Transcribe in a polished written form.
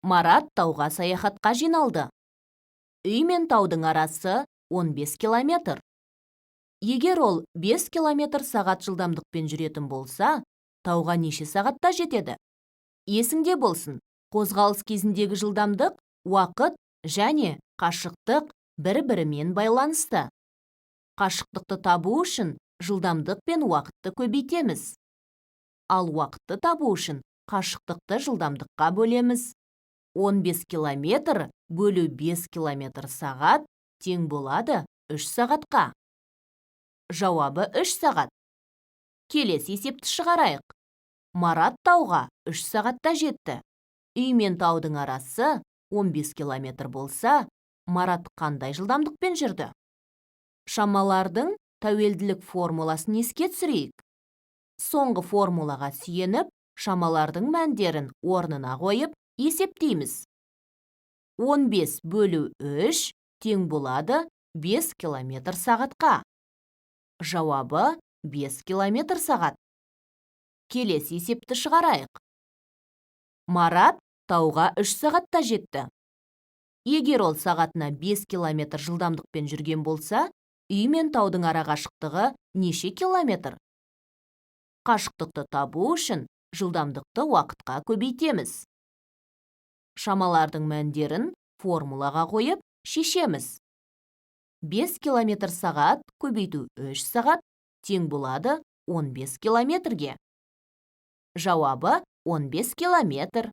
Марат тауға саяхатқа жиналды. Үй мен таудың арасы 15 километр. Егер ол 5 километр сағат жылдамдықпен жүретін болса, тауға неше сағатта жетеді? Есіңде болсын, қозғалыс кезіндегі жылдамдық, уақыт және қашықтық бір-бірімен байланысты. Қашықтықты табу үшін жылдамдық пен уақытты көбейтеміз. Ал уақытты табу үшін қашықтықты жылдамдыққа бөлеміз. 15 километр бөлу 5 километр сағат тең болады 3 сағатқа. Жауабы 3 сағат. Келесі есепті шығарайық. Марат тауға 3 сағатта жетті. Үй мен таудың арасы 15 километр болса, Марат қандай жылдамдықпен жүрді? Шамалардың тәуелділік формуласын еске түсірейік. Соңғы формулаға сүйеніп, шамалардың мәндерін орнына қойып, есептейміз. 15 бөлу 3 тең болады 5 километр сағатқа. Жауабы 5 километр сағат. Келесі есепті шығарайық. Марат тауға 3 сағатта жетті. Егер ол сағатына 5 километр жылдамдықпен жүрген болса, үй мен таудың арақашықтығы неше километр? Қашықтықты табу үшін жылдамдықты уақытқа көбейтеміз. Шамалардың мәндерін формулаға қойып, шешеміз. 5 километр сағат көбейту 3 сағат тең болады 15 километрге. Жауабы 15 километр.